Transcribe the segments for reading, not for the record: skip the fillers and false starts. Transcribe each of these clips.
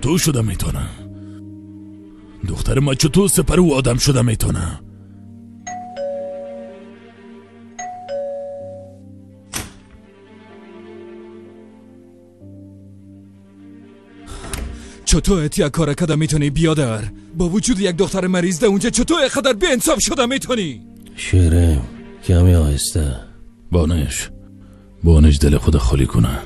چطور شده میتونه؟ دختر ما چطور سپر او آدم شده میتونه؟ چطور اتیا کار کده میتونی بیادر؟ با وجود یک دختر مریض ده اونجا چطور اینقدر بی انصاف شده میتونی؟ شیرم کمی آهسته. بانش دل خود خالی کنه.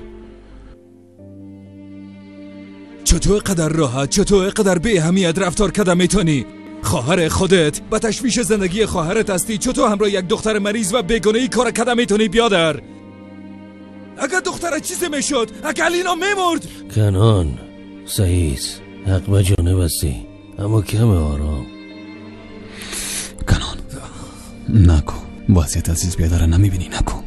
چطور قدر راحت، چطور قدر بی اهمیت رفتار کده میتونی؟ خواهر خودت با تشویش زندگی خواهرت هستی، چطور همراه یک دختر مریض و بیگناهی کار کده میتونی بیادر؟ اگر دختر چیزی میشد، اگر علینا میمرد. کنان سعید حق به جانب هستی، اما کم آرام. کنان نکو، وضعیت عزیز بیادر نمیبینی، نکو.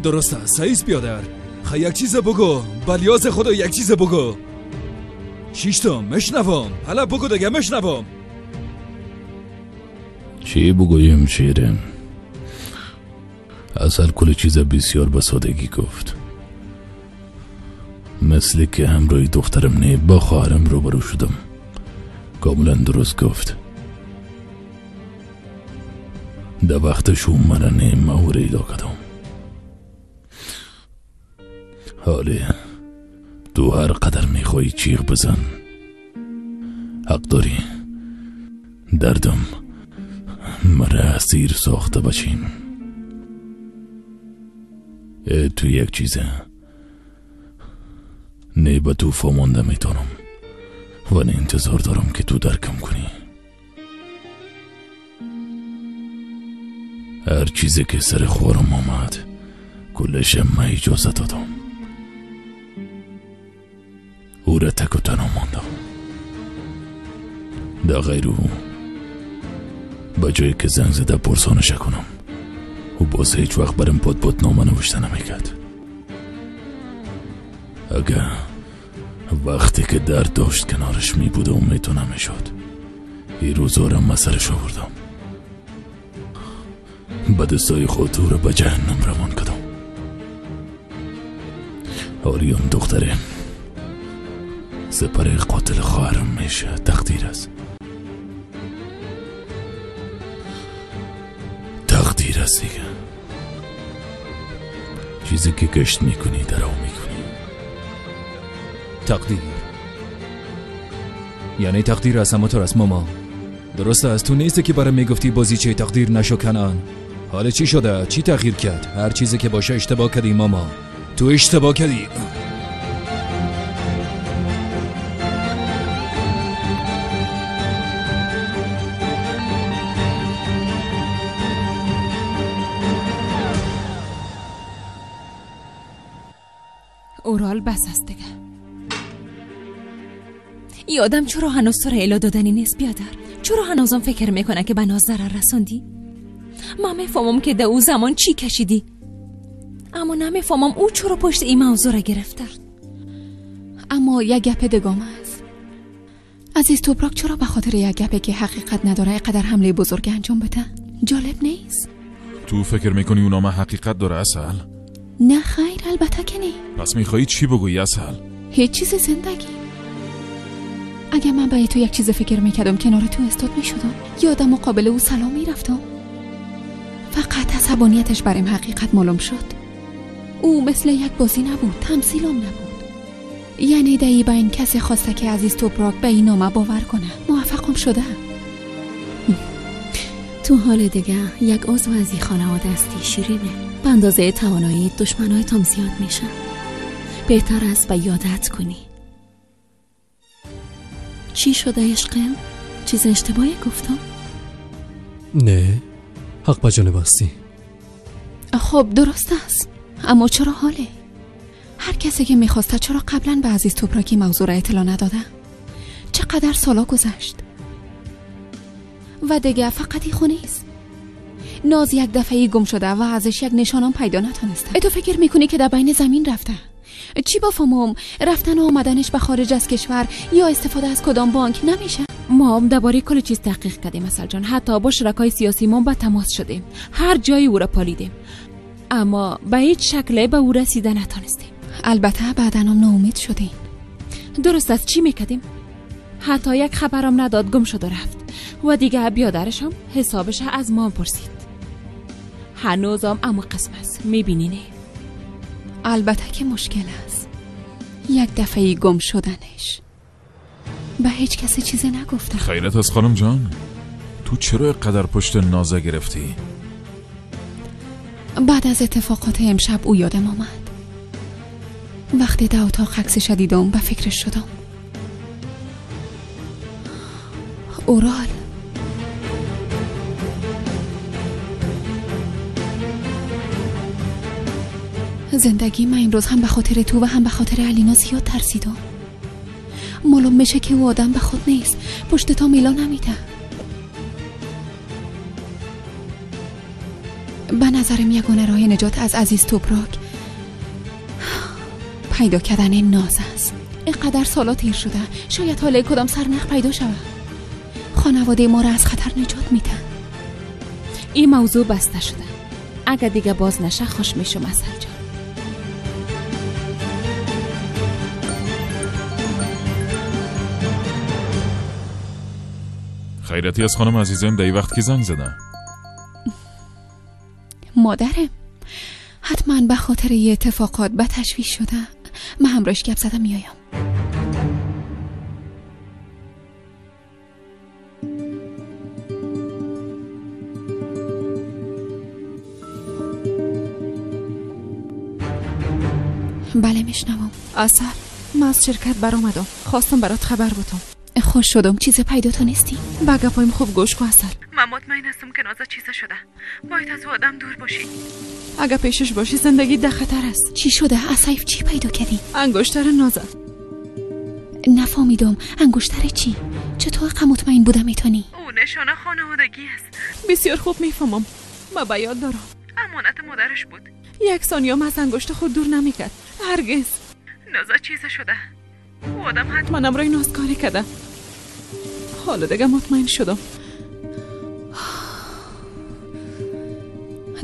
درست است سعید بیادر، خی یک چیز بگو، بلیاز خدا یک چیز بگو. شیشتم مشنوم، حالا بگو دیگه مشنوم. چی بگویم شیرین؟ اصل کل چیز بسیار به سادگی گفت، مثل که همراهی دخترم نه با خواهرم روبرو شدم. کاملا درست گفت. در وقتش اون مرا نه ما ایدا کردم. حاله تو هر قدر میخوایی چیغ بزن، حق داری. دردم مرا اسیر ساخته بچین. تو یک چیزه نه به تو فامانده میتونم و نه انتظار دارم که تو درکم کنی. هر چیزی که سر خورم آمد کلش من اجازه دادم. او را تک و تنها ماندم. در غیر او به جایی که زنگ زده پرسانش کنم، او باز هیچ وقت برم پات نامه نوشته نمیکرد. اگه وقتی که درد داشت کنارش می بود و میتو نمیشد، این روزا را من سرش آوردم. به دستای خود او را به جهنم روان کردم. آریان دختره سپر قاتل خواهرم میشه. تقدیر است، تقدیر است دیگه. چیزی که کشت میکنی درو میکنی. تقدیر یعنی تقدیر از همه است ماما. درسته از تو نیستی که برای میگفتی بازی چه تقدیر نشو کنان. حالا چی شده؟ چی تغییر کرد؟ هر چیزی که باشه اشتباه کردی ماما، تو اشتباه کردی. اورال بس است دیگه. ای آدم چرا هنوز تو را اعلا دادنی نیست بیادر؟ چرا هنوزم فکر میکنه که به ناز ضرر رساندی؟ من میفهمم که در او زمان چی کشیدی، اما نمیفهمم او چرا پشت این موضوع را گرفته. اما یک گپ دگام است عزیز توپراک، چرا به خاطر یک گپی که حقیقت نداره قدر حمله بزرگ انجام بده؟ جالب نیست؟ تو فکر میکنی اونا ما حقیقت داره اصل؟ نه خیر، البته که نه. پس میخوایی چی بگویی اصل؟ هیچ چیز زندگی. اگه من به تو یک چیز فکر میکردم کنار تو استاد میشدم، یادم مقابل او سلام میرفتم. فقط عصبانیتش برایم حقیقت معلوم شد. او مثل یک بازی نبود، تمثیلم نبود. یعنی دایی با این کسی خواسته که عزیز توپراک به این نامه باور کنه. موفقم شده. تو حال دیگه یک عضو از این خانواده هستی شیرینه. به اندازه توانایی دشمنایت هم زیاد میشن. بهتر است به یادت کنی. چی شده عشقم؟ چیز اشتباهی گفتم؟ نه، حق به جانب هستی. خب درست است، اما چرا حاله؟ هر کسی که میخواسته چرا قبلا به عزیز توپراکی موضوع را اطلاع نداده؟ چقدر سالا گذشت و دیگه فقط این خونه است. ناز یک دفعه گم شده و ازش یک نشانم پیدا نتونسته. تو فکر میکنی که در بین زمین رفته؟ چی بفهمم؟ رفتن و آمدنش به خارج از کشور یا استفاده از کدام بانک نمیشه؟ ما هم درباره کل چیز تحقیق کردیم اصل جان. حتی با شرکای سیاسی ما به تماس شدیم، هر جایی او را پالیدیم، اما به هیچ شکل به او رسیده نتانستیم. البته بعداً هم ناامید شدیم. درست از چی میکردیم؟ حتی یک خبرم نداد، گم شد و رفت و دیگه بیادرش هم حسابش از ما پرسید. هنوزم اما قسم است، میبینی نه؟ البته که مشکل است. یک دفعه گم شدنش به هیچ کسی چیزی نگفتم. خیرت از خانم جان، تو چرا قدر پشت نازه گرفتی؟ بعد از اتفاقات امشب او یادم آمد. وقتی در اتاق عکسش دیدم به فکرش شدم. اورال زندگی من امروز هم به خاطر تو و هم به خاطر علینا زیاد ترسیدم. معلوم میشه که او آدم به خود نیست، پشت تا میلا نمیده. به نظرم یگانه راه نجات از عزیز توپراک پیدا کردن ناز است. اینقدر سالا تیر شده، شاید حالا کدام سرنخ پیدا شود. خانواده ما را از خطر نجات میدن. این موضوع بسته شده. اگه دیگه باز نشه خوش میشم عسل جان. خیرتی از خانم عزیزم در این وقت کی زنگ زده؟ مادرم حتما به خاطر یه اتفاقات به تشویش شده. من همراهش گپ زدم میایم. بله میشنوم. عسل، من از شرکت برآمدم، خواستم برات خبر بدم. خوش شدم. چیز پیدا تا نیستی؟ به گپایم خوب گوش کن عسل. من مطمئن هستم که نازا چیزا شده. باید از او آدم دور باشی. اگه پیشش باشی زندگی در خطر است. چی شده؟ عسیف چی پیدا کردی؟ انگشتر نازا. نفهمیدم. انگشتر چی؟ چطور قم مطمئن بودم میتونی؟ او نشانه خانوادگی است. بسیار خوب میفهمم. من به یاد دارم. امانت مادرش بود. یک ثانیه از انگشت خود دور نمیکرد. هرگز. نازا چیزا شده. او آدم حتما امرای نازکاری کرده. حالا دیگه مطمئن شدم.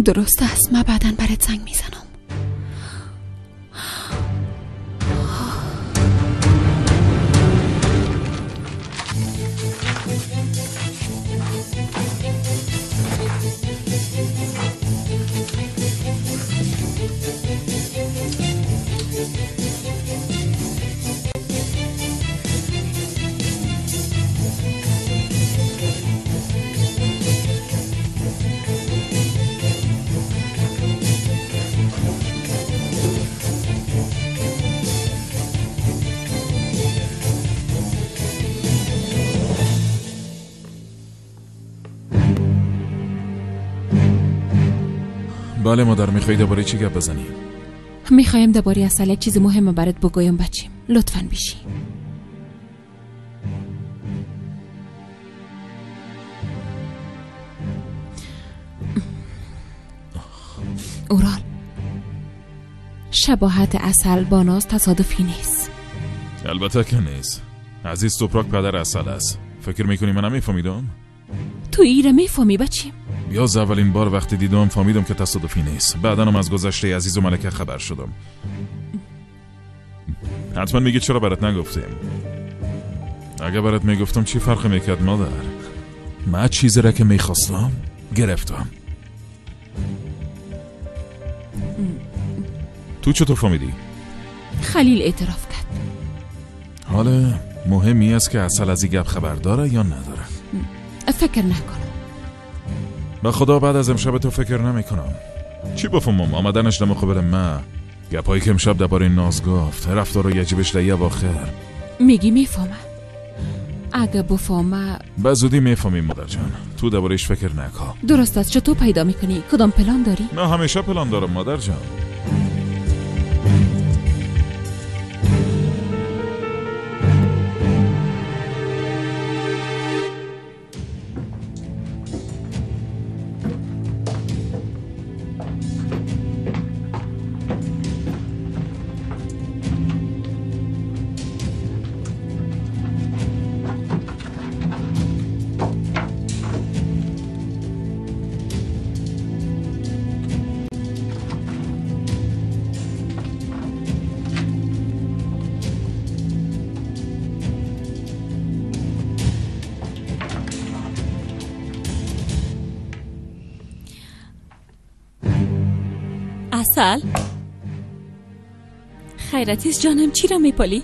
درست است. من بعدا برات زنگ میزنم. بله مادر، میخوای درباره چی گپ بزنی؟ میخوایم درباره عسل یک چیز مهم برات بگویم بچیم. لطفاً بیشی. اورال، شباهت عسل با ناز تصادفی نیست. البته که نیست. عزیز توپراک پدر عسل است. فکر میکنی من نمیفهمیدم؟ تو ایره میفهمی بچیم؟ یاز اولین بار وقتی دیدم فهمیدم که تصادفی نیست. بعدنم از گذشته عزیز و ملکه خبر شدم. حتما میگی چرا برات نگفتیم. اگه برات میگفتم چی فرق میکرد مادر؟ من چیزی را که میخواستم گرفتم. تو چطور فهمیدی؟ خلیل اعتراف کرد. حالا مهمی است که عسل از این گپ خبر داره یا نداره. فکر نکنم. به خدا بعد از امشب تو فکر نمی کنم. چی بفهمم؟ آمدنش در مقابل من، گپایی که امشب درباره ناز گفت، رفتار عجیبش در یه آخر. میگی میفهمم؟ اگه بفهمه به زودی میفهمیم مادر جان. تو دربارهش فکر نکن. درست است. چطور پیدا میکنی؟ کدام پلان داری؟ نه همیشه پلان دارم مادر جان. عسل؟ خیرتیز جانم چی را میپالی؟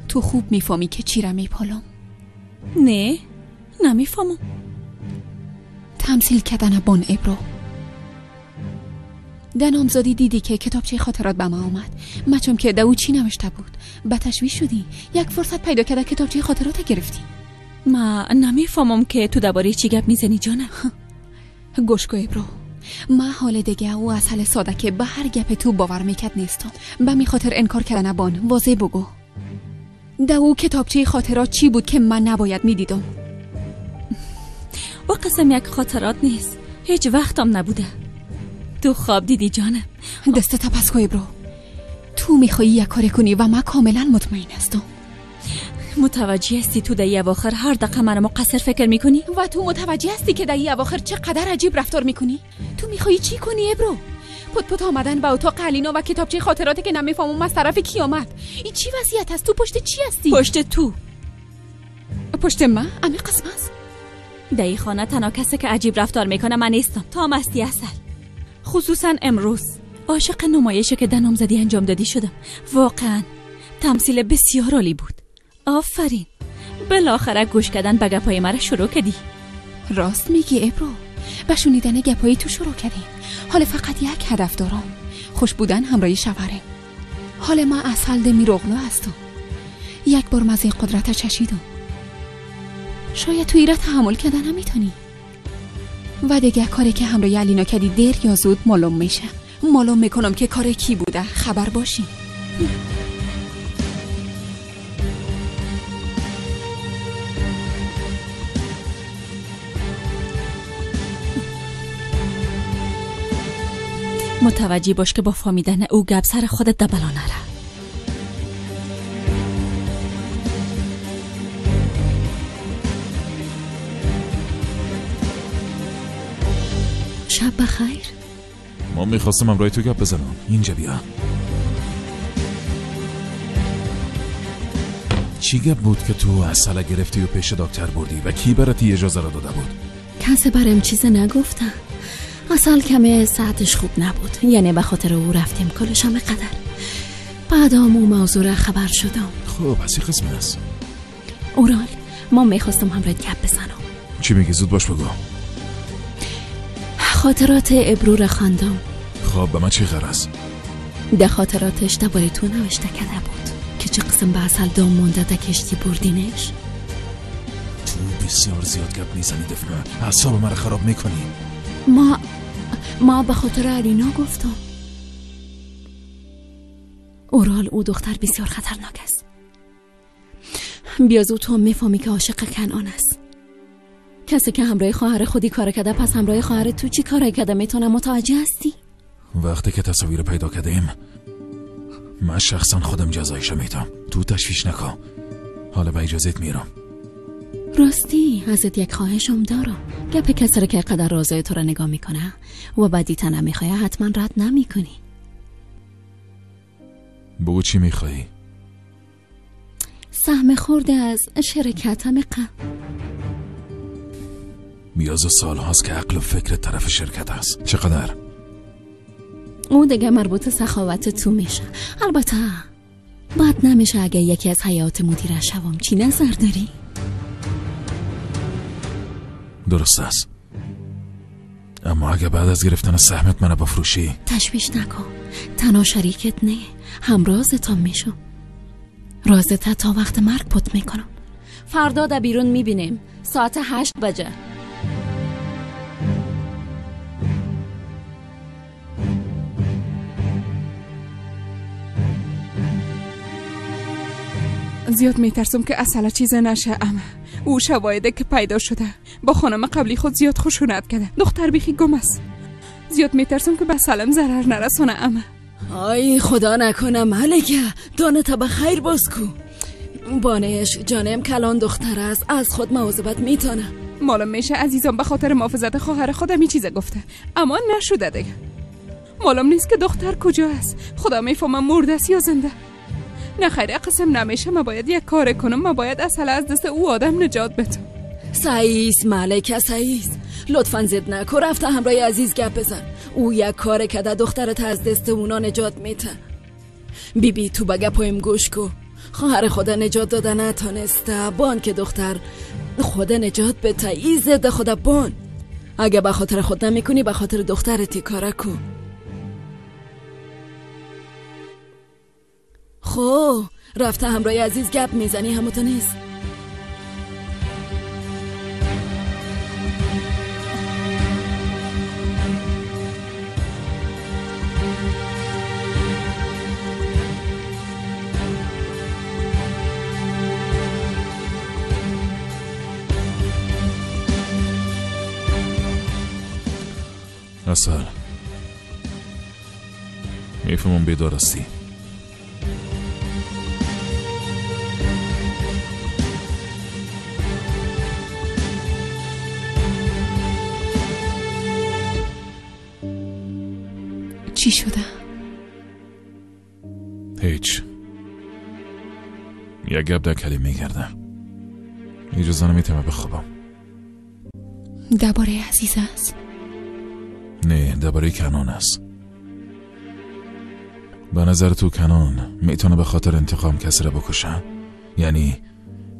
تو خوب میفهمی که چی را میپالم. نه نمیفهمم. تمثیل کردن بان ابرو. در نامزدی دیدی که کتابچه خاطرات به ما آمد. مچم که دو چی نوشته بود. به تشویش شدی. یک فرصت پیدا کرده کتابچه خاطرات گرفتی. ما نمیفهمم که تو درباره چی گپ میزنی جانم. گوش کن ابرو، ما حال دیگه او اصل ساده که به هر گپ تو باور میکرد نیستم. به می خاطر انکار کردن بان واضح بگو. دو کتابچه خاطرات چی بود که من نباید میدیدم؟ او قسم یک خاطرات نیست، هیچ وقتم نبوده. تو خواب دیدی جانم. دست تپس کن ابرو. تو میخوایی یک کار کنی و من کاملا مطمئن هستم. متوجه هستی تو در اواخر هر دقیقه منو مقصر فکر میکنی؟ و تو متوجه هستی که در اواخر چقدر عجیب رفتار میکنی؟ تو میخوایی چی کنی ابرو؟ پت پت آمدن به اتاق علینا و کتابچه خاطراتی که نمیفهمم از طرف کی آمد. این چی وضعیت است؟ تو پشت چی هستی؟ پشت تو. پشت من؟ امی قسم است. در این خانه تنها کسی که عجیب رفتار میکنه من نیستم. تا مستی عسل. خصوصا امروز عاشق نمایشی که در نامزدی انجام دادی شدم. واقعا تمثیل بسیار عالی بود. آفرین. بالاخره گوش کردن به گپای مرا شروع کردی. راست میگی ابرو. به شنیدن گپای تو شروع کردیم. حال فقط یک هدف دارم، خوش بودن همراه شوهرم. حال ما عسل دمیروغلو هستم. یک بار مزه قدرت چشیدم. شاید تو ایره تحمل کردن نمیتونی. و دیگه کاری که همراه علینا کردی دیر یا زود معلوم میشه. معلوم میکنم که کار کی بوده. خبر باشی. متوجه باش که با فهمیدن او گپ سر خودت دبلا نره. شب بخیر. ما میخواستم همراه تو گپ بزنم. اینجا بیا. چی گپ بود که تو عسل گرفتی و پیش دکتر بردی و کی برات اجازه را داده بود؟ کسی برام چیز نگفته. اصل کمه ساعتش خوب نبود، یعنی به خاطر او رفتیم کلش هم قدر. بعد هم او موضوع را خبر شدم. خب پس این قسم است. اورال ما میخواستم همراهت گپ بزنم. چی میگی؟ زود باش بگو. خاطرات ابرو را خواندم. خب به من چی غرض؟ ده خاطراتش درباره تو نوشته کرده بود که چه قسم به عسل دام مونده ده کشتی بردینش. تو بسیار زیاد گپ میزنی دفنه، اعصاب مرا خراب میکنی. ما به خاطر علینا گفتم. اورال او دختر بسیار خطرناک است. بیازو تو هم میفهمی که عاشق کنعان است. کسی که همراه خواهر خودی کار کرده پس همراه خواهر تو چی کار کرده میتونم متوجه هستی؟ وقتی که تصاویر پیدا کردیم من شخصا خودم جزایش میدم. تو تشویش نکن. حالا به اجازت میرم. راستی ازت یک خواهشم دارم. گپ کسی را که قدر رازای تو را نگاه میکنه و بدی تنه میخواه حتما رد نمیکنی. بگو چی میخوایی؟ سهم خورده از شرکتم. بیاز سال هاست که عقل و فکر طرف شرکت است. چقدر؟ او دیگه مربوط سخاوت تو میشه. البته بد نمیشه اگه یکی از حیات مدیره شوم. چی نظر داری؟ درست است. اما اگه بعد از گرفتن سهمت منو بفروشی؟ تشویش نکن. تنها شریکت نه، همرازتم میشم. رازت تا وقت مرگ پت میکنم. فردا در بیرون میبینیم ساعت 8 بجه. زیاد میترسم که اصلا چیز نشه. اما او شواهده که پیدا شده با خانم قبلی خود زیاد خشونت کرده. دختر بیخی گم است. زیاد میترسم که به سلام ضرر نرسانه. اما آی خدا نکنه ملکه، دانه تا به خیر باز کو. بانش جانم کلان دختر است، از خود مواظبت میتونه. معلوم میشه عزیزم به خاطر محافظت خواهر خودم این چیزا گفته، اما نشده دیگه. معلوم نیست که دختر کجا است. خدا میفهمم مرده است یا زنده. نه خیر قسم نمیشه. ما باید یک کار کنم. ما باید اصلا از دست او آدم نجات بدم. سعیس ملکه سعیس، لطفا زد نکن. رفته همراه عزیز گپ بزن. او یک کار کده دخترت از دست اونا نجات میته. بی بی تو به گپایم گوش کو. خواهر خدا نجات داده نتانسته. بان که دختر خدا نجات بته. ای زده خدا بان. اگه به خاطر خود نمیکنی به خاطر دخترتی کاره کو. خب رفته همراه عزیز گپ میزنی همو تو نیست. اصل میفهمم بیدار هستی. چی شده؟ هیچ. یک گپ در کلی میگردم. اجازه نمیتم بخوابم. درباره عزیز است؟ نه، درباره کنان است. به نظر تو کنان میتونه به خاطر انتقام کسی را بکشه؟ یعنی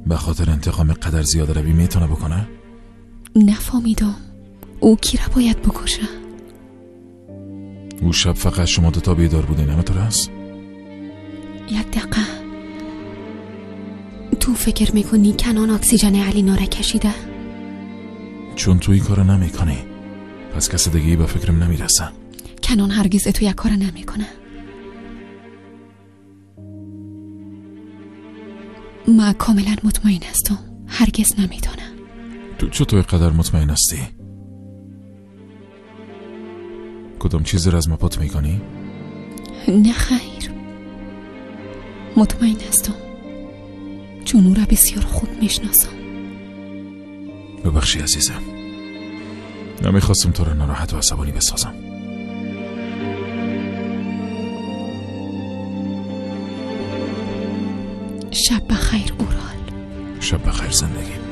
به خاطر انتقام قدر زیاده روی میتونه بکنه؟ نفهمیدم. او کی را باید بکشه؟ او شب فقط شما دوتا بیدار بودین، همینطور است؟ یک دقیقه. تو فکر میکنی کنان اکسیژن علینا را کشیده؟ چون تو این کارو نمیکنی پس کس دیگه به فکرم نمیرسه. کنان هرگز تو یک کار نمیکنه. من کاملا مطمئن هستم هرگز نمیتونه. تو چطور قدر مطمئن هستی؟ کدام چیزی را از ما پات میکنی؟ نه خیر، مطمئن هستم چون او را بسیار خوب میشناسم. ببخشی عزیزم، نمیخواستم تو را ناراحت و عصبانی بسازم. شب بخیر اورال. شب بخیر زندگی.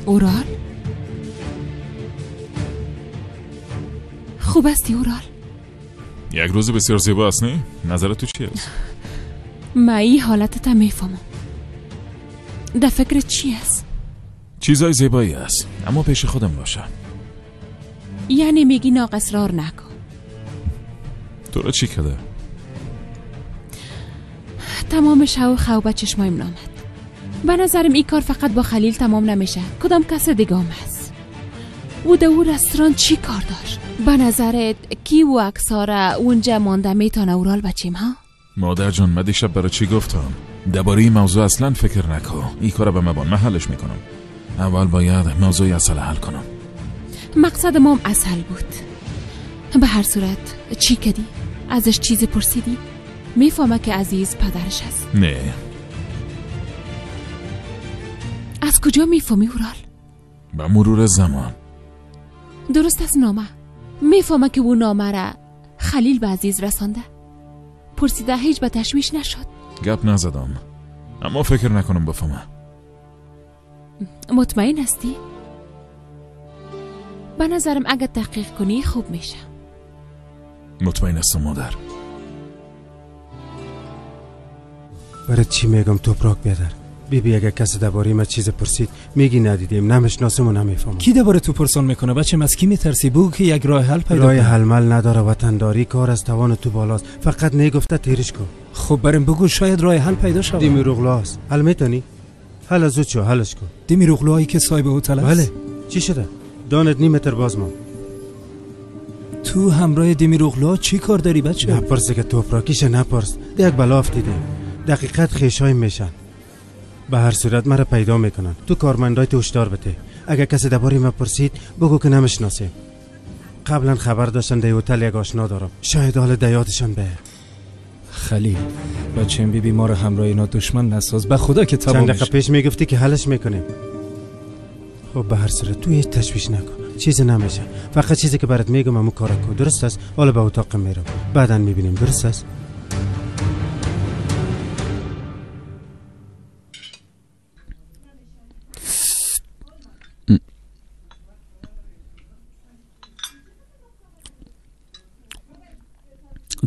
اورال؟ خوب هستی اورال؟ یک روز بسیار زیبا است، نه؟ نظر تو چی است؟ من این حالتت میفهمم. در فکر چی است؟ چیزای زیبایی است، اما پیش خودم باشه. یعنی میگی ناقصرار نکن. تو را چی کده؟ تمام شو خواب به چشمایم آمد. به نظرم این کار فقط با خلیل تمام نمیشه. کدام کس دیگه هم هست. او در او رستوران چی کار داشت؟ به نظرت کی و اکسارا اونجا مانده میتونه اورال بچیم ها؟ مادر جان، من دیشب برای چی گفتم؟ درباره این موضوع اصلا فکر نکن. این کارو به مبان، من حلش میکنم. اول باید موضوع اصل حل کنم. مقصد مام اصل بود. به هر صورت چی کدی؟ ازش چیزی پرسیدی؟ میفهمه که عزیز پدرش است. نه. از کجا میفهمی اورال؟ به مرور زمان. درست از نامه میفهمه که او نامه را خلیل به عزیز رسانده. پرسیده هیچ به تشویش نشد. گپ نزدم، اما فکر نکنم بفهمه. مطمئن هستی؟ به نظرم اگه تحقیق کنی خوب میشه. مطمئن هستم مادر. برای چی میگم توپراک بیادر؟ بی بی اگه کسی درباره ما چیز پرسید میگی ندیدیم، نمیشناسیم و نمیفهمم. کی درباره تو پرسان میکنه بچه؟ از کی میترسی؟ بگو که یک راه حل پیدا راه حل مل نداره، وطنداری کار از توان تو بالاست. فقط نگفته تیرش کن. خب بریم بگو شاید راه حل پیدا شود. دیمیروغلاست. حل میتونی؟ حل از چه حلش کن. دیمیروغلوهایی که صاحب هتل است. بله. چی شده؟ دانت نیم متر باز ما. تو همراه دیمیروغلوها چی کار داری بچه؟ نپرس که توپراکیش نپرس. یک بلا افتیده. دقیقت خیشای میشن. به هر صورت مرا پیدا میکنن. تو کارمندای تو هشدار بده. اگه کسی درباره ما پرسید بگو که نمیشناسیم. قبلا خبر داشتم در هتل یک آشنا دارم، شاید حال دیادشان به. خلیل بچم بی بی ما رو همراه اینا دشمن نساز، به خدا که تمام. چند دقیقه پیش میگفتی که حلش میکنیم. خب به هر صورت تو هیچ تشویش نکن، چیزی نمیشه. فقط چیزی که برات میگم همون کارا کن، درست است؟ حالا به اتاق میرم، بعدا میبینیم، درست است؟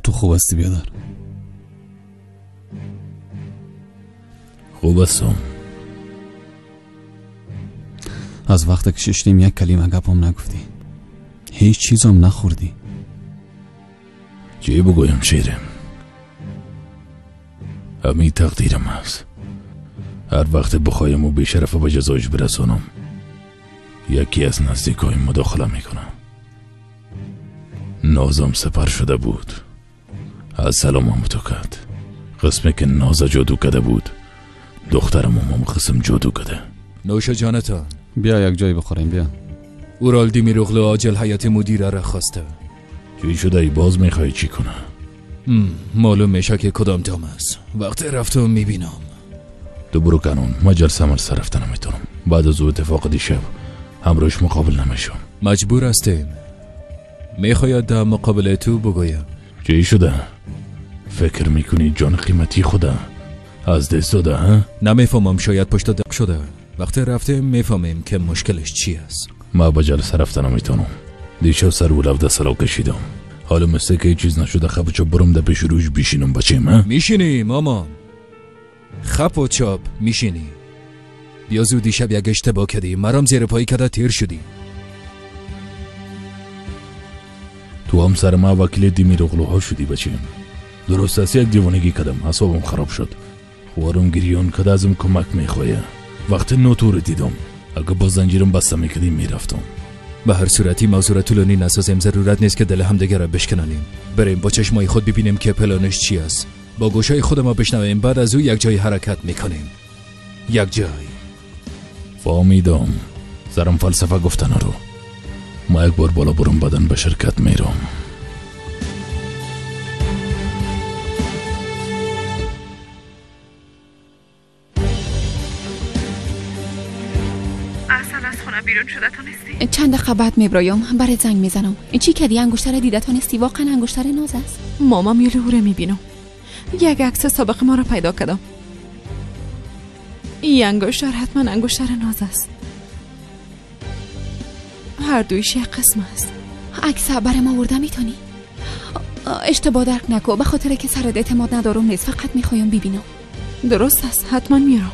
تو خوب هستی بیادر؟ خوب هستم. از وقتی که ششتیم یک کلمه گپم نگفتی، هیچ چیزم نخوردی. چی بگویم شیرم؟ همین تقدیرم است. هر وقت بخوایم و بیشرف به جزایش برسانم، یکی از نزدیکایم مداخله میکنم. نازم سپر شده بود، از سلامم تو کرد. قسمی که ناز جادو کرده بود، دخترم هم قسم جادو کرده. نوش جانتان. بیا یک جایی بخوریم. بیا. اورال دیمیروغلو عاجل حیات مدیره را خواسته. چی شده ای باز میخوای چی کنه؟ معلوم میشه که کدام دام است. وقتی رفتم میبینم. تو برو کنون، ما جلسه مرسه رفته نمیتونم. بعد از او اتفاق دیشب همراهش مقابل نمیشم. مجبور هستیم. میخواید در مقابل تو بگویم. چی شده؟ فکر میکنی جان قیمتی خدا از دست داده ها؟ نمیفهمم، شاید پشت دق شده. وقتی رفتیم میفهمیم که مشکلش چی است. ما با جلسه رفته نمیتونم. دیشب سر و لفظ سلاو کشیدم. حالا مثل که چیز نشده خب چاپ برم در پیش روش بیشینم بچیم ها؟ میشینی مامان، خپ و چاپ میشینی. بیا زود، دیشب یک اشتباه کردی، مرام زیر پایی کده تیر شدی. تو هم سر ما وکیل دیمیروغلوها شدی بچیم. درست است، یک دیوانگی کردم، اعصابم خراب شد. خوارم گریان کده ازم کمک میخوایه. وقتی نوتور دیدم، اگه با زنجیرم بسته میکردیم میرفتم. به هر صورتی موضوع طولانی نسازیم، ضرورت نیست که دل همدیگه را بشکنانیم. بریم با چشمای خود ببینیم که پلانش چی است. با گوشای خود ما بشنویم، بعد از او یک جای حرکت میکنیم. یک جای. فهمیدم. سرم فلسفه گفتن رو. ما یک بار بالا برم، بدن به شرکت میرم. چند دقیقه بعد میبرایم، برای زنگ میزنم. چی کدی انگشتر دیده تانستی؟ واقعا انگشتر ناز است. ماما میل او رو میبینم. یک عکس سابق ما را پیدا کردم. این انگشتر حتما انگشتر ناز است. هر دویش یک قسم است. عکس برای ما آورده میتونی؟ اشتباه درک نکن، به خاطر که سرت اعتماد ندارم نیست، فقط میخوایم ببینم. درست است، حتما میرم.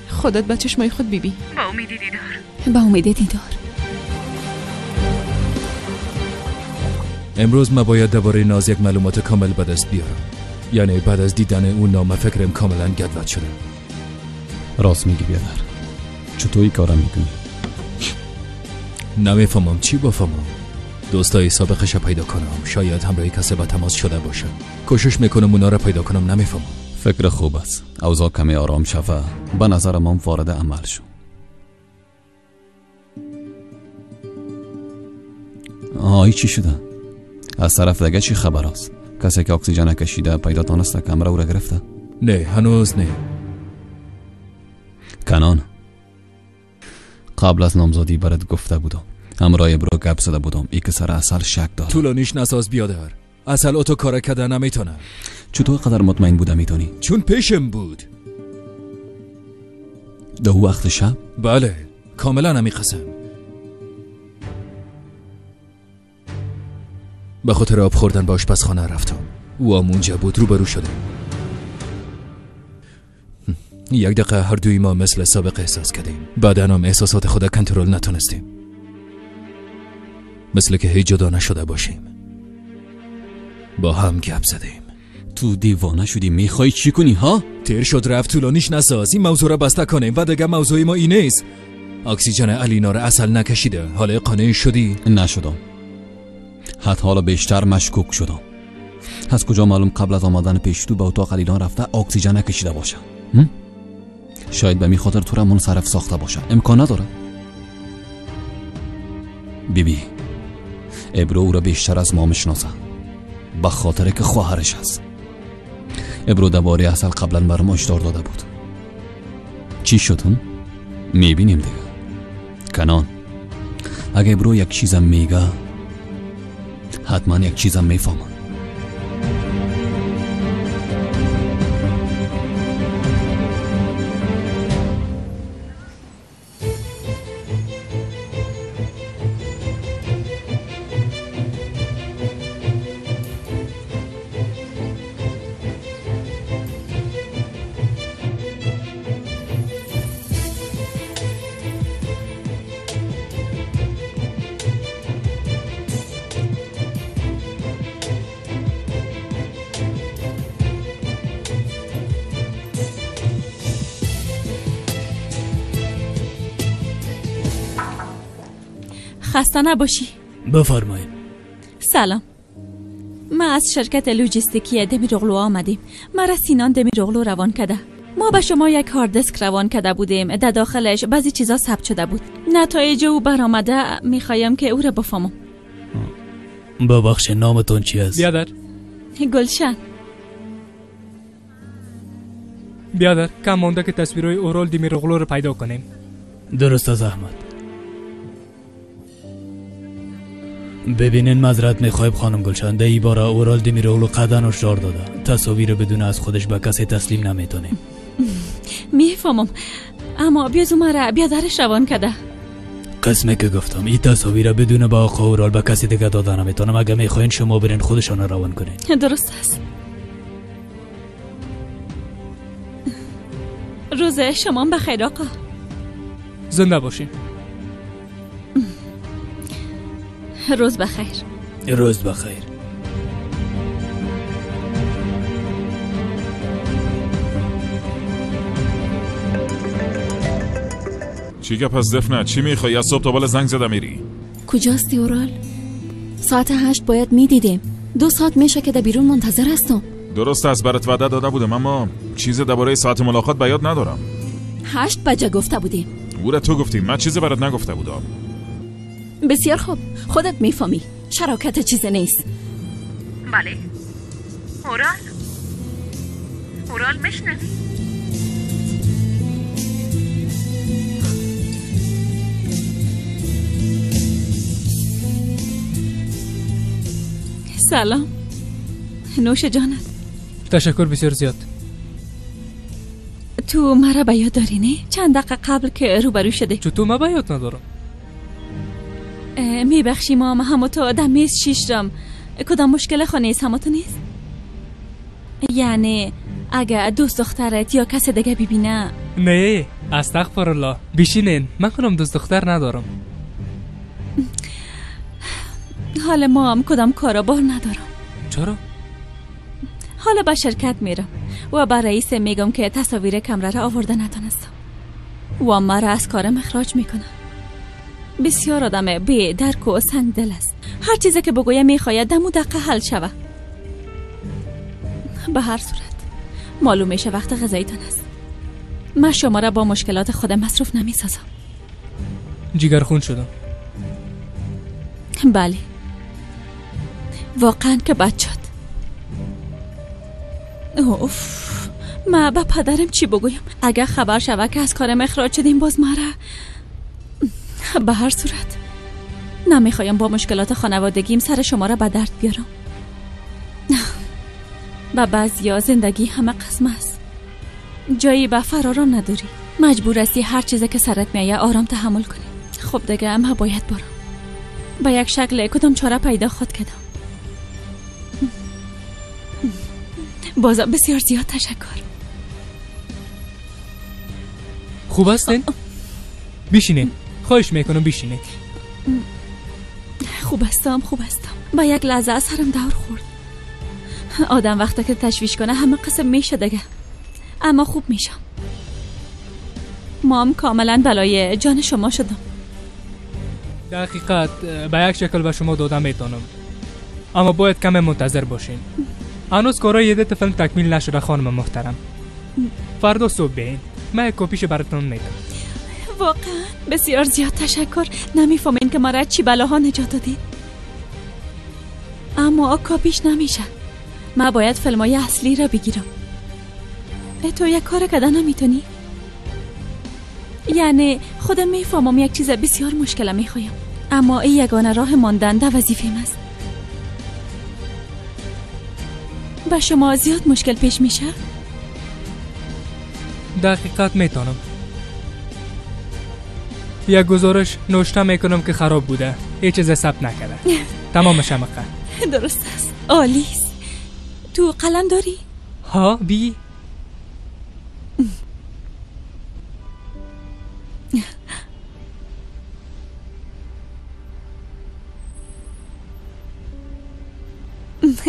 خودت به چشمای خود ببین. با امید دیدار. با امید دیدار. امروز ما باید درباره ناز یک معلومات کامل به دست بیارم. یعنی بعد از دیدن اون نامه فکرم کاملا گدود شده. راست میگی بیادر، چطوری کارم میکنی؟ نمیفهمم چی بفهمم. دوستای سابقش پیدا کنم، شاید همراه کسی به تماس شده باشه. کوشش میکنم اونا را پیدا کنم، نمیفهمم. فکر خوب است. اوضاع کمی آرام شوه، به نظر من وارد عمل شو. آی چی شده؟ از طرف دیگه چی خبر است؟ کسی که اکسیژن کشیده پیدا تانسته کمره او را گرفته؟ نه هنوز نه. کنان، قبل از نامزدی برات گفته بودم، همراه برو گپ زده بودم، ای که سر اصل شک دارم. طولانیش نساز بیادر، اصل اتو کار کده نمیتونه. چطور قدر مطمئن بوده میتونی؟ چون پیشم بود. دو وقت شب؟ بله کاملا همی قسم. به خاطر آب خوردن به آشپزخانه رفتم. او هم اونجا بود، روبرو شدیم. یک دقیقه هر دوی ما مثل سابق احساس کردیم. بعدا هم احساسات خود کنترل نتونستیم، مثل که هیچ جدا نشده باشیم. با هم گپ زدیم. تو دیوانه شدی، میخوای چی کنی ها؟ تیر شد رفت، طولانیش نساز. این موضوع را بسته کنیم و دیگه موضوع ما این نیست. اکسیژن علینا را اصل نکشیده. حالا قانع شدی؟ نشدم، حتی حالا بیشتر مشکوک شدم. از کجا معلوم قبل از آمدن پیش تو به اتاق علینا رفته اکسیژن نکشیده باشه؟ شاید به می خاطر تو را منصرف ساخته باشه. امکان نداره. بیبی ابرو او را بیشتر از ما میشناسه، به خاطر که خواهرش است. ابرو درباره عسل قبلا بر ما هشدار داده بود. چی شد هم؟ میبینیم دیگه. کنان، اگه ابرو یک چیزم میگه حتما یک چیزم میفهمه. خسته نباشی. بفرمایید. سلام، ما از شرکت لوجستیکی دمیروغلو آمدیم. مرا سینان دمیروغلو روان کرده. ما به شما یک هارد دیسک روان کرده بودیم، در داخلش بعضی چیزا ثبت شده بود. نتایج او برآمده، میخوایم که او را بفهمم. ببخشید نامتون چی است؟ بیادر. گلشن. بیادر، کم مانده که تصویرهای اورال دمیروغلو را پیدا کنیم. درست است احمد. ببینین معذرت میخوایم خانم گلشن، در این باره اورال دمیروغلو قدن هشدار داده تصاویر بدون از خودش به کسی تسلیم نمیتونیم. میفهمم، اما بیازو مرا بیادرش روان کرده. قسمه که گفتم این تصاویر بدون با آقا اورال به کسی دیگه داده نمیتونم. اگه میخواین شما برین خودشان روان کنین. درست است. روز شما بخیر آقا. زنده باشین. روز بخیر. روز بخیر. چی گپ از دفنه؟ چی میخوای؟ از صبح تا بالا زنگ زدم میری. کجاستی اورال؟ ساعت 8 باید میدیدیم. 2 ساعت میشه که در بیرون منتظر هستم. درست از برات وعده داده بودم، اما چیز درباره ساعت ملاقات به یاد ندارم. 8 بجه گفته بودیم. او را تو گفتی، من چیزی برات نگفته بودم. بسیار خوب، خودت میفهمی. شراکت چیز نیست. بله. اورال؟ اورال میشنوی؟ سلام. نوش جانت. تشکر بسیار زیاد. تو مرا به یاد داری نه؟ چند دقیقه قبل که روبرو شده. چطور من به یاد ندارم؟ میبخشی ما همو تو در میز شیشتم. کدام مشکل خانه ایست همو تو نیست؟ یعنی اگه دوست دخترت یا کس دیگه ببینه؟ نه استغفر الله، بشینین، من کنم دوست دختر ندارم. حال ما هم کدام کارا بار ندارم. چرا؟ حالا به شرکت میرم و به رئیس میگم که تصاویر کمره را آورده نتانستم و مرا از کارم اخراج میکنه. بسیار آدم بی درک و سنگ دل است. هر چیزی که بگویم میخواید دم و دقیقه حل شوه. به هر صورت معلوم میشه وقت غذایتان است. من شما را با مشکلات خودم مصروف نمیسازم. جیگرخون شدم. بله واقعا که بد شد. اوف، ما به پدرم چی بگویم؟ اگر خبر شوه که از کارم اخراج شدیم باز مرا. به هر صورت نمیخوایم با مشکلات خانوادگیم سر شما را به درد بیارم. به بعضیا زندگی همه قسم است. جایی به فرارم نداری. مجبور هستی هر چیزی که سرت میایه آرام تحمل کنی. خب دیگه اما باید برم. به یک شکل کدام چاره پیدا خود کردم. بازم بسیار زیاد تشکر. خوب هستین؟ بشینین. خواهش میکنم بشینید. خوب هستم، خوب هستم. با یک لحظه از سرم دور خورد. آدم وقتی که تشویش کنه همه قسم میشه دیگه. اما خوب میشم. ما هم کاملا بلای جان شما شدم. در حقیقت به یک شکل به شما داده میتونم، اما باید کم منتظر باشین. هنوز کارای edit فیلم تکمیل نشده خانم محترم. فردا صبح بیاین، من یک کپیش براتون میدم. واقعا بسیار زیاد تشکر. نمیفهمین که مرا چی بلاها نجات دادید. اما کاپیش نمیشه. من باید فیلمای اصلی را بگیرم. تو یک کار کده نمیتونی؟ یعنی خودم میفهمم یک چیز بسیار مشکل میخوایم، اما این یگانه راه ماندن در وظیفه‌م است. به شما زیاد مشکل پیش میشه؟ دقیقت میتونم. یک گزارش نوشته میکنم که خراب بوده، هیچ چیز ثبت نکرده. تمامش همقه. درست است، عالی است. تو قلم داری؟ ها بی.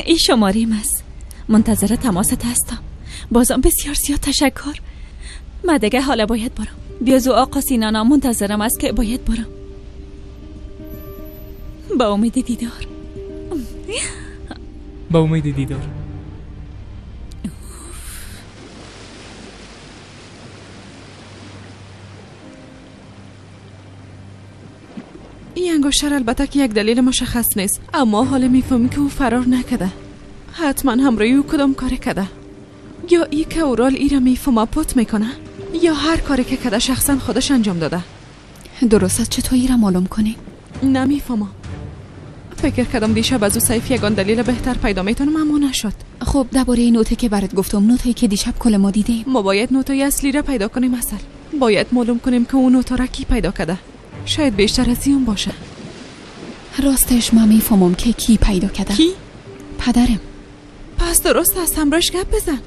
این شماریم است. منتظر تماست هستم. بازم بسیار زیاد تشکر. من دیگه حالا باید برم. بیازو آقا سینانا منتظرم است که باید برم. با امید دیدار. با امید دیدار. این انگشتر البته که یک دلیل مشخص نیست، اما حالا میفهمی که او فرار نکده. حتما همراهی او کدام کار کده، یا ای که اورال ای را میفهمه پت میکنه، یا هر کاری که کده شخصا خودش انجام داده. درست است. چطور ای را معلوم کنی؟ نمیفهمم. فکر کردم دیشب از او سیف یگان دلیل بهتر پیدا میتونم، اما نشد. خب درباره نوته که برات گفتم، نوتایی که دیشب کل ما دیدیم، ما باید نوتای اصلی را پیدا کنیم. اصل باید معلوم کنیم که اون نوتا را کی پیدا کرده. شاید بیشتر از این باشه. راستش من میفهمم که کی پیدا کرده. کی؟ پدرم. پس درست است، همراهش گپ بزن.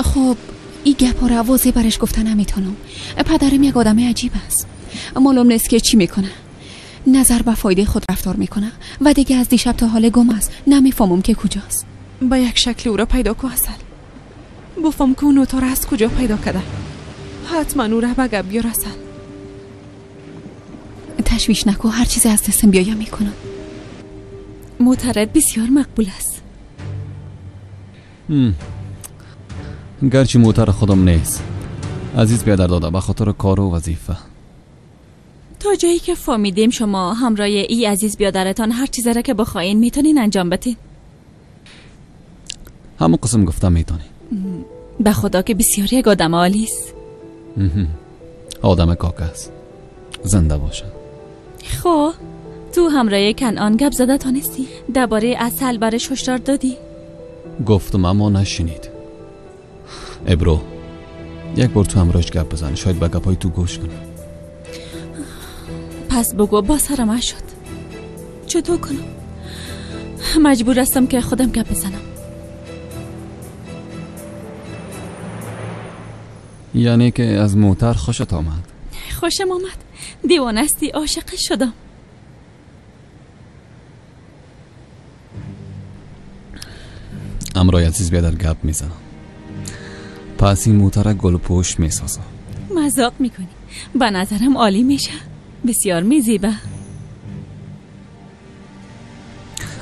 خب این گپ را واضح برش گفته نمیتونم. پدرم یک آدم عجیب است. معلوم نیست که چی میکنه. نظر به فایده خود رفتار میکنه و دیگه از دیشب تا حال گم است. نمیفهمم که کجاست. با یک شکل او را پیدا کو اصل. بفهم که اون نوتا را از کجا پیدا کرده. حتما او را به گپ بیار اصل. تشویش نکو، هر چیزی از دستم بیایم میکنم. معترد بسیار مقبول است. گرچه موتر خودم نیست، عزیز بیادر داده به خاطر کار و وظیفه. تا جایی که فهمیدیم شما همراه ای عزیز بیادرتان هر چیزی را که بخواین میتونین انجام بدین. همون قسم گفتم میتونین. به خدا که بسیار یک آدم عالی است. آدم کاک است. زنده باشه. خب تو همراه کنعان گپ زده تانستی؟ درباره عسل برش هشدار دادی؟ گفتم اما نشنید. ابرو یک بار تو همراهش گپ بزن، شاید به گپای تو گوش کنه. پس بگو با سرم شد. چطور کنم؟ مجبور هستم که خودم گپ بزنم. یعنی که از موتر خوشت آمد؟ خوشم آمد. دیوانه هستی، عاشق شدم. امرای عزیز بیادر گپ میزنم. پس این موتر گل پوش میسازم. مذاق میکنی؟ به نظرم عالی میشه، بسیار میزیبه.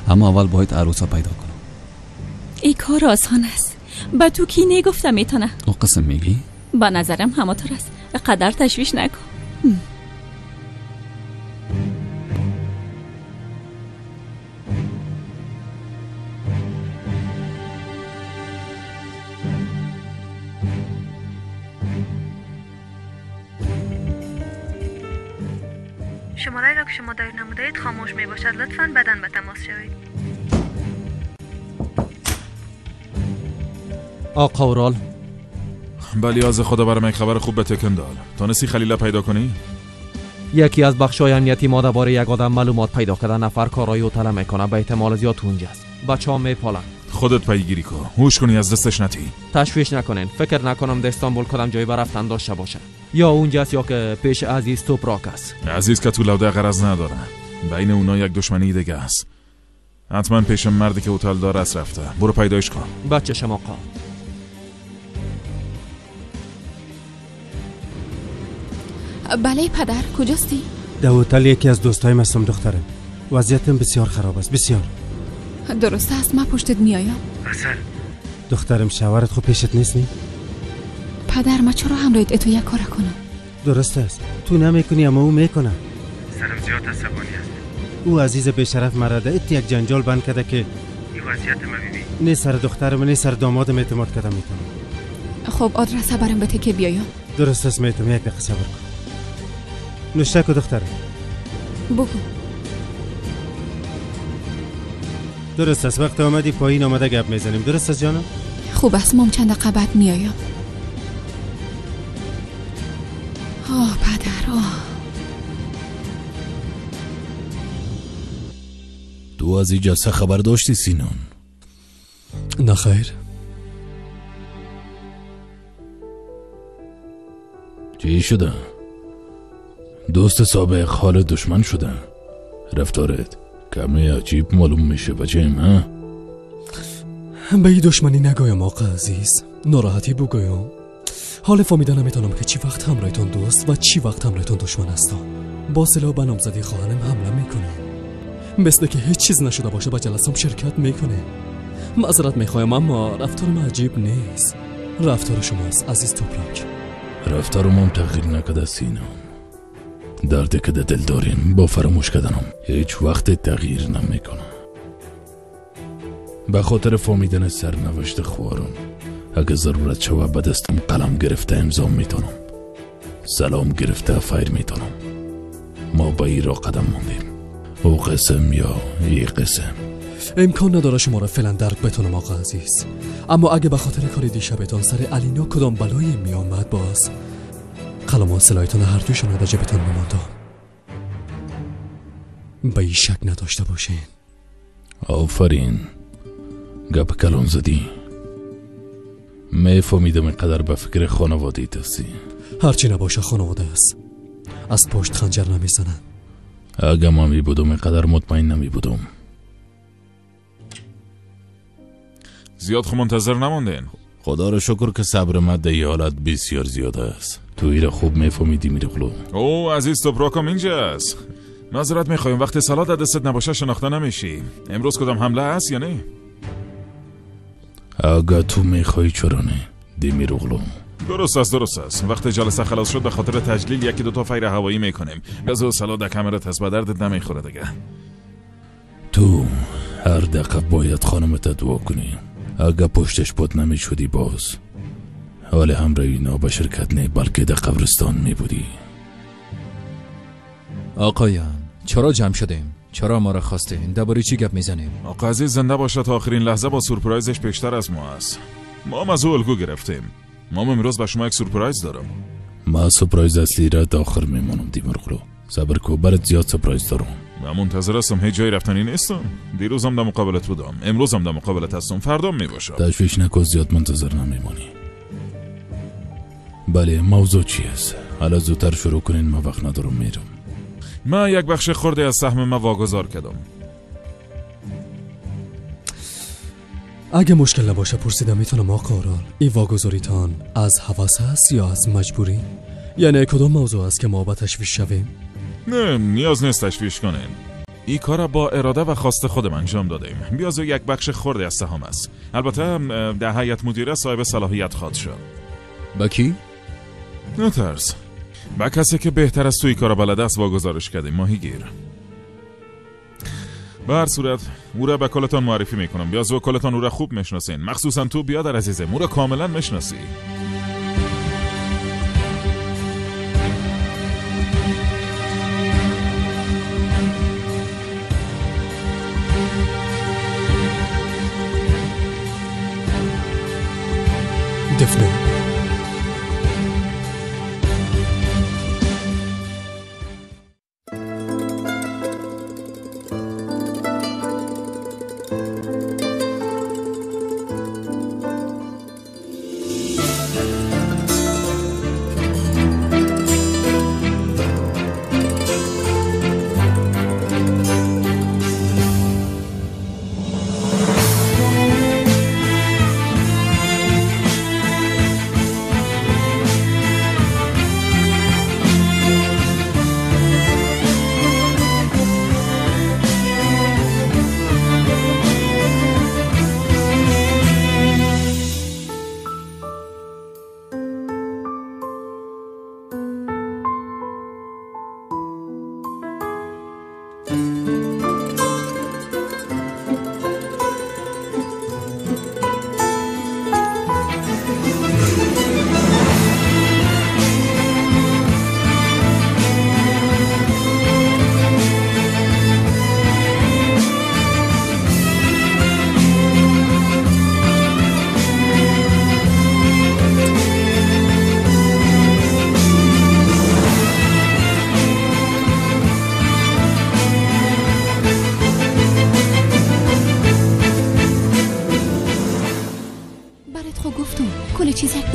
اما اول باید عروسا پیدا کنم. این کار آسان است. به تو کی نگفتم میتونه. او قسم میگی؟ به نظرم همانطور است. قدر تشویش نکن. شماره را که شما دایر نموده‌اید خاموش می باشد. لطفاً بعداً به تماس شوید. آقا اورال. بله از خدا برام یک خبر خوب به تکن داد. تونستی خلیله پیدا کنی؟ یکی از بخش‌های امنیتی ما درباره یک آدم معلومات پیدا کرده. نفر کارای هتل میکنه، به احتمال زیاد اونجاست. بچه‌ها میپالن. خودت پیگیری کن. هوش کنی از دستش نتی. تشویش نکنین. فکر نکنم در استانبول کدام جایی برفتن داشته باشه. یا اونجاست یا که پیش عزیز توپراک است. عزیز که تو لوده غرض نداره. بین اونا یک دشمنی دیگه است. حتما پیش مردی که هتل داره است رفته. برو پیدایش کن. بچه شما آقا. بله پدر، کجاستی؟ در هتل یکی از دوستایم هستم دخترم. وضعیتم بسیار خراب است، بسیار. درست است، من پشتت میایم. عسل دخترم، شوهرت خب پیشت نیست نی؟ پدر ما چرا همراهت اتو یک کار کنم؟ درست است، تو نمیکنی اما او میکنه. سرم زیاد عصبانی است. او عزیز بی‌شرف مرا در یک جنجال بند کرده که این وضعیت ما بیبی نه سر دخترم نه سر دامادم اعتماد کرده میتونم. خب آدرس برام بده که بیایم. درست است میتونم، یک دقیقه صبر کن. نوشته کو دخترم. بگو. درست است، وقت آمدی پایین آمده گپ میزنیم. درست است جانم؟ خوب است، مام چند دقیقه بعد میایم. آه پدر آه. تو از این جلسه خبر داشتی سینان؟ نه خیر. چی شده؟ دوست سابق حال دشمن شده. رفتارت کمی عجیب معلوم میشه بچیم ها؟ به این دشمنی نگویم آقا عزیز، ناراحتی بگویم. حال فهمیده نمیتونم که چی وقت همراهتون دوست و چی وقت همراهتون دشمن هستم. با سلاح به نامزدی خواهرم حمله میکنه، مثل که هیچ چیز نشده باشه به جلسم شرکت میکنه. معذرت میخوایم اما رفتارم عجیب نیست. رفتار شماست عزیز توپراک. رفتارم تغییر نکرده سینام. دردی که در دل داریم با فراموش کردنم هیچ وقت تغییر نمیکنه. به خاطر فهمیدن سرنوشت خوارم اگه ضرورت شوه به دستم قلم گرفته امضا میتونم، سلام گرفته فیر میتونم. ما به این را قدم ماندیم، او قسم یا ای قسم. امکان نداره شما را فعلا درک بتونم آقا عزیز، اما اگه به خاطر کار دیشبتان سر علینا کدام بلایی میآمد باز قلم و سلاحتان هر دویشان در جیبتان میماندم. به این شک نداشته باشین. آفرین، گپ کلون زدی. میفهمیدم اینقدر به فکر خانواده هستی. هرچی نباشه خانواده است، از پشت خنجر نمیزنن. اگه من می بودم اینقدر مطمئن نمی بودم. زیاد خو منتظر نماندین. خدا رو شکر که صبر من در حالت بسیار زیاد است. تو ایره خوب میفهمیدی میرقلو. او عزیز توپراکم اینجاست. معذرت میخوایم وقتی سلاد دستت نباشه شناخته نمیشی. امروز کدام حمله است یا نه؟ اگه تو میخوای چرا نه دیمیروغلو. درست است درست است. وقت جلسه خلاص شد به خاطر تجلیل یکی دو تا فیر هوایی میکنیم. بذار سلاد در کمرت هست، به دردت نمیخوره دیگه. تو هر دقیقه باید خانمت دعا کنی. اگه پشتش بود نمیشدی باز حال همراه اینا به شرکت نه بلکه در قبرستان می بودی. آقایان چرا جمع شدیم؟ چرا ما را خواستین؟ درباره چی گپ میزنیم؟ آقا عزیز زنده باشه تا آخرین لحظه با سورپرایزش پیشتر از ما است. ما هم از او الگو گرفتیم. ما امروز به شما یک سورپرایز دارم. ما سورپرایز اصلی را تا آخر میمانم دیمرغلو. صبر کو برات زیاد سورپرایز دارم. من منتظر هستم، هیچ جایی رفتنی نیستم. دیروزم در مقابلت بودم، امروزم در مقابلت هستم، فردام میباشم. تشویش نکن، زیاد منتظر نمیمانی. بله موضوع چی است؟ حالا زودتر شروع کنین، من وقت ندارم میرم. من یک بخش خرده از سهم ما واگذار کردم. اگه مشکل نباشه پرسیدم میتونم آقا اورال، این واگذاریتان از هوس هست یا از مجبوری؟ یعنی کدام موضوع است که ما به تشویش شویم؟ نه نیاز نیست تشویش کنین. این کار با اراده و خواست خودم انجام دادیم. بیازو یک بخش خرده از سهام است. البته در هیئت مدیره صاحب صلاحیت خواهد شد. با کی؟ نه ترس. با کسی که بهتر از توی کار بلد است واگذارش کردیم، ماهیگیر. به هر صورت او را به کلتان معرفی میکنم. بیازو کلتان او را خوب میشناسین، مخصوصا تو بیادر عزیزم او را کاملا میشناسی. دفنه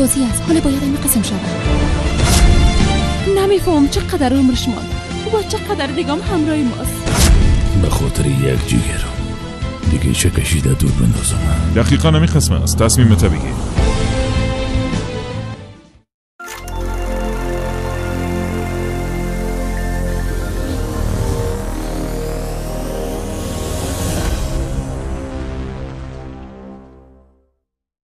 بازی است. حالا باید همین قسم شود. نمیفهمم چقدر عمرش ماند و چقدر دیگم همراه ماست. به خاطر یک جیگرم دیگه چه کشیده دور بندازم. دقیقا همین قسم است. تصمیم تو بگیر.